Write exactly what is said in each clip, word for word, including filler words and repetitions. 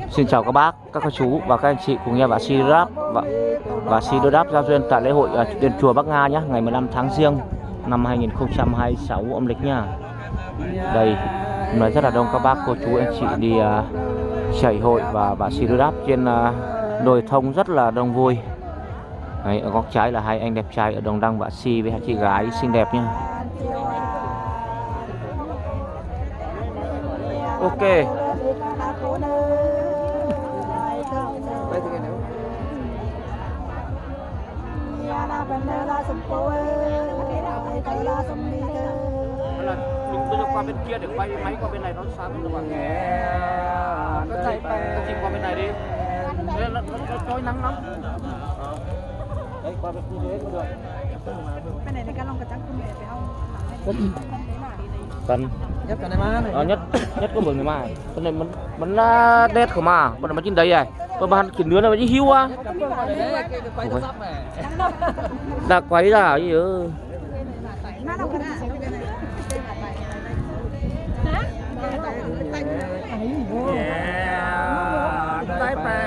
Xin chào các bác, các cô chú và các anh chị cùng nghe Vả Si Đô Đáp, Vả, Vả Si Đô Đáp giao duyên tại lễ hội, à, đền chùa Bắc Nga nhé, ngày mười lăm tháng Giêng năm hai nghìn không trăm hai mươi sáu âm lịch nha. Đây, hôm nay rất là đông các bác, cô chú, anh chị đi, à, chảy hội và Vả Si Đô Đáp trên, à, đồi thông rất là đông vui. Đấy, ở góc trái là hai anh đẹp trai ở Đồng Đăng Vả Si với hai chị gái xinh đẹp nhé. Ok. Mình bây giờ qua bên kia để quay máy qua bên này nó sáng hơn các bạn. Các chị qua bên này đi. Đây, nó, nó, nó chói nắng lắm. Đấy, qua bên kia cũng được. Bên này thì cái lông cái trắng không đẹp phải không? Cần. Nhất cái này mà này. Ờ, nhất, nhất có bừng này mà. Cái này mình, mình, à, đét không mà. Bên này mà chính đây à. Bên bàn kia nữa này mà chỉ hiu à. Đã quay ra gì ơ.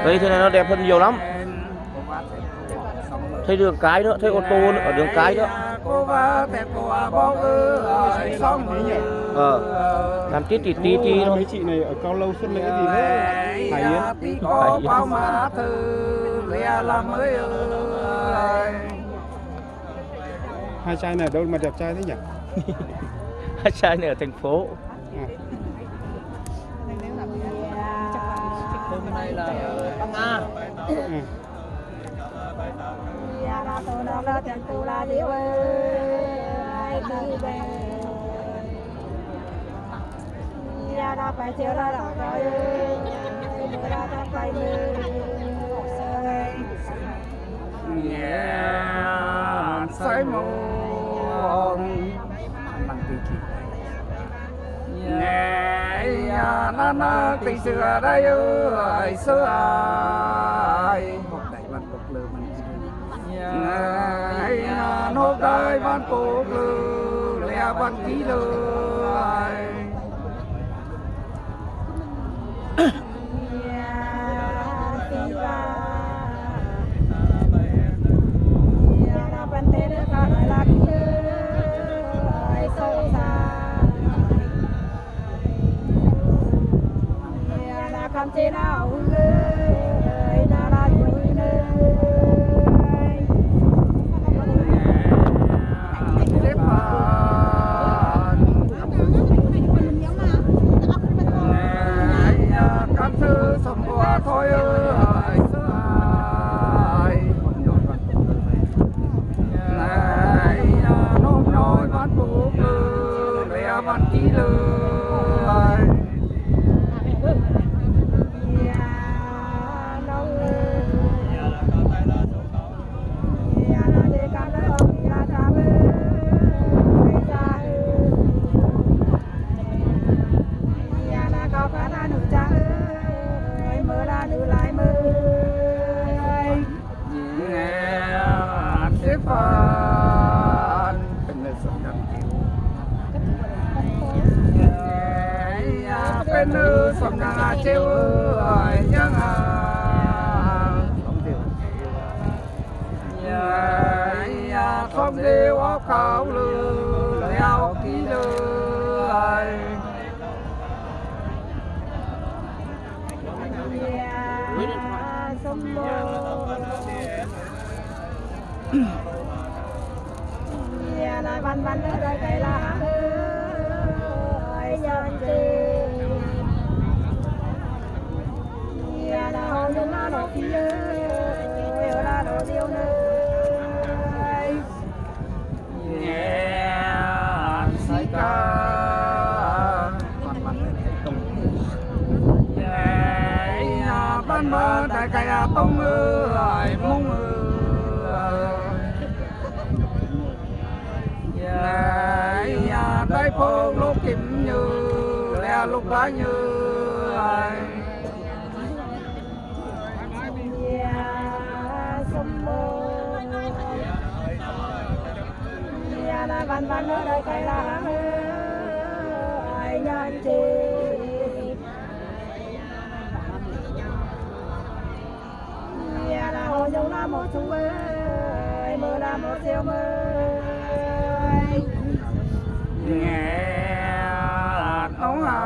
Đây, thế này nó đẹp hơn nhiều lắm. Thấy đường cái nữa, thấy ô tô nữa, ở đường cái nữa. Ờ, làm tí tí tí tí. Mấy chị này ở Cao Lâu xuất lễ gì thế? Hải Yến. Hải Yến. Hai trai này đâu mà đẹp trai thế nhỉ? Hai trai này ở thành phố. À. Hôm nay là Bắc Nga. Ừ. Sai mong năng ti ki. Ngai ya na na ti sửa đây ơi sửa ai. Hốc đai văn quốc lơ văn ki. Ngai ya hốc đai văn quốc lơ lea văn ki lơ ai. Nghe nông a.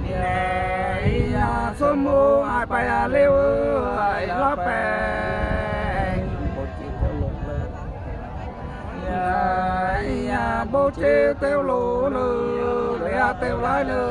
Nghe ya sum mu ai pai a liu ai la pai. Ya, ya, bố chế têu lô lơ, ya têu lai lơ.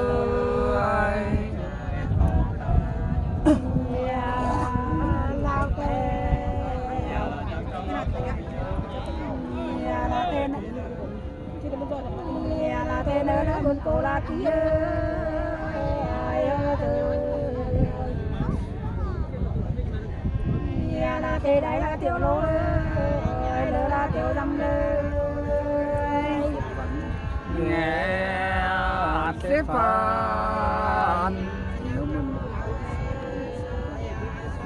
Nghe xếp phạt.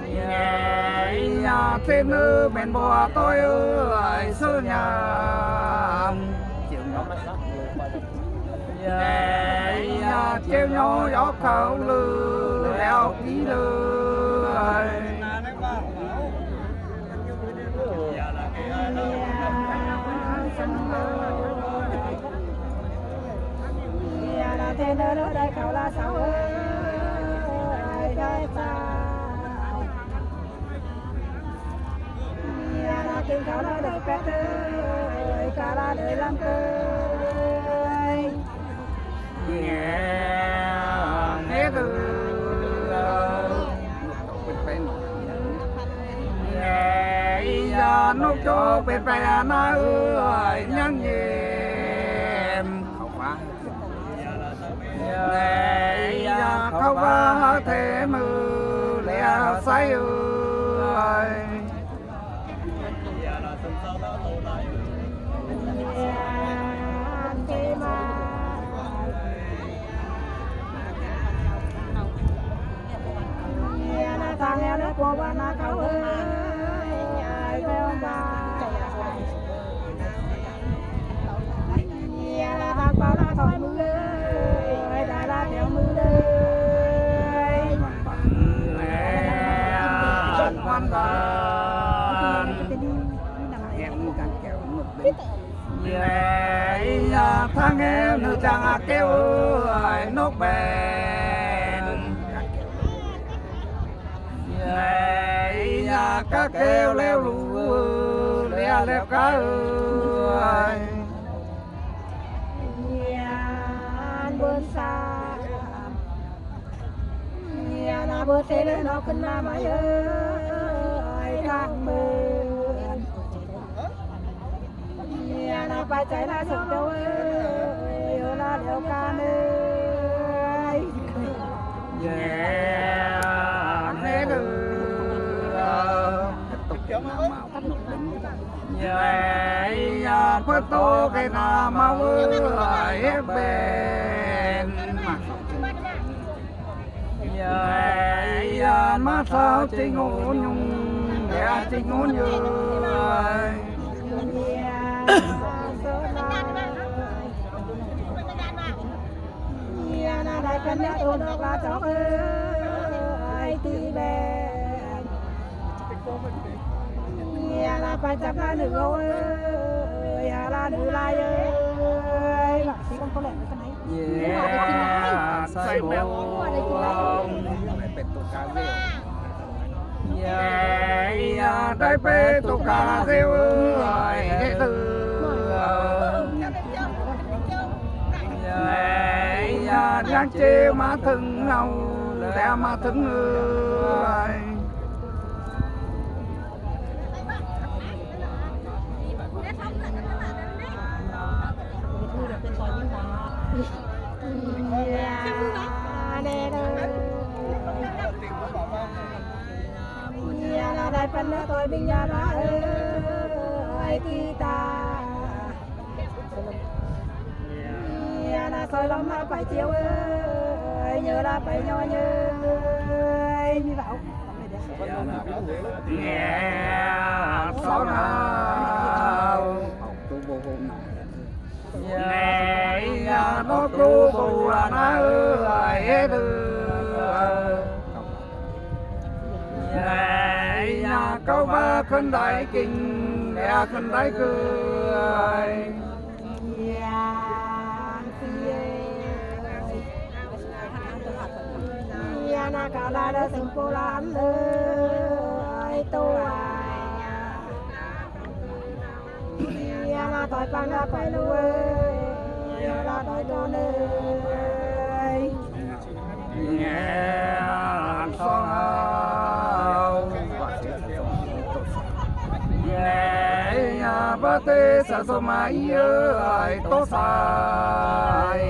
Nghe ya xếp nữ bên bò tôi ơi, sư nhà. Nghe ya chiêu nhau gió khẩu lư, lẻo ký lư. Nghe nông cho bên pai a na ơi, nhắn nhẹm. Nghe ya khâu ba thế mơ lẽ sai ơi. Thang em nư chang a kêu ơi, nốc bên. Ya, ya, ka kêu leo lu, leo leo ka ơi. Ya, bơ̆n sa. Ya, na bơ̆n te le nô kơna ma ơi, ta bơ̆n. Ya na pa chai la sông tơ ơi, yo la leo ka ne. Ya ne lu. Ya, ya, pơ tô ke na ma ơi, e ben. Ya, ya, ma sao ching ôn nhung, ya, ching ôn nhung. Ya, so na. Ya, na, dai kan ya, to, no, la, chok, ơi, ti, ben. Ya, la, pa, chap, la, nư, ơi, ya, la, nư, la, ơi. Ya, sai bông. Ya, ya, dai pe tu ka rêu ơi, tu. Ya, ya, yang che ma thưng ngau, lẽ ma thưng ơi. Ya, la dai păn la toi binh ya la ơi, ti ta. Ya, la soi lom ma pai chiêu ơi, nhớ la pai nhớ nhớ ơi, mi bảo. Ya, so na. Ya, ya, no tu bu na ơi, tu. Ya, ya. Khân đai kinh, lẻ khân đai kơ ai. Ia na ka la da sum po la an le ai to ai. Ia na toi pang na pai lu ai. Ia na toi to ne ai. Ia song au. Ia ba te sa so ma ia ai to sai.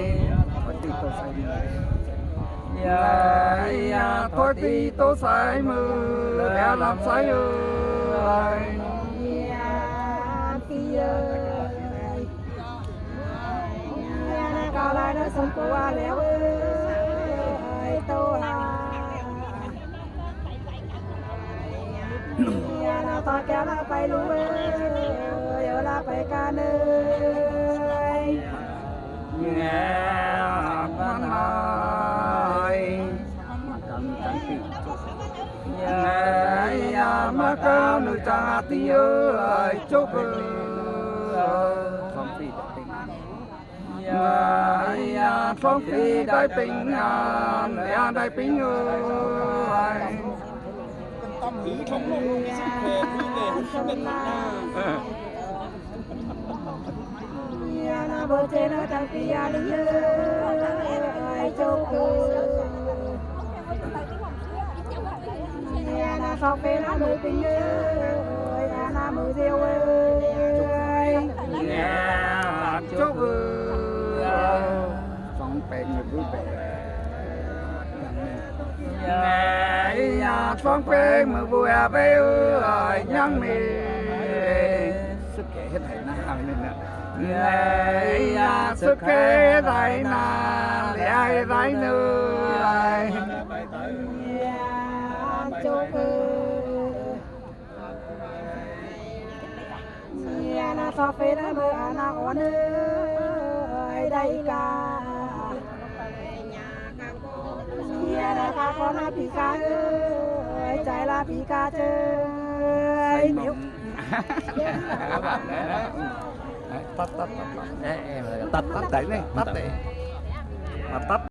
Ia, ia, thoi ti to sai mu, ia lam sai ơi. Ia, ti ơi. Ia, na ka lai na sum po a leo ơi, to a. Ia, na ta kia na pai lu ơi, ia la pai ka ne. Ia, ma nai. Ia, ia, ma ka nu chang a ti ơi, chok ơi. Ia, ia, trong phi đai ping an, ia đai ping ơi. Ia, na bơ che na trong phi a li ơi, chok ơi. Ia na song pe na mu ping ơi, ia na mu diêu ơi. Ia chok ơi. Song pe mu bu pe. Ia, ia song pe mu bu a pe ơi, nhang mi. Suk ke het hai na ha mi na. Ia, ia suk ke het hai na, lẻ hai na ơi. Ia, chok ơi. Ia na song pe na mu a na o ne ai đai ka. Ia na ka ko na pi ka ơi, chai la pi ka che. Tắt, tắt, tắt, tắt. Ê, ê, tắt, tắt đai ne, tắt đai. Mà tắt.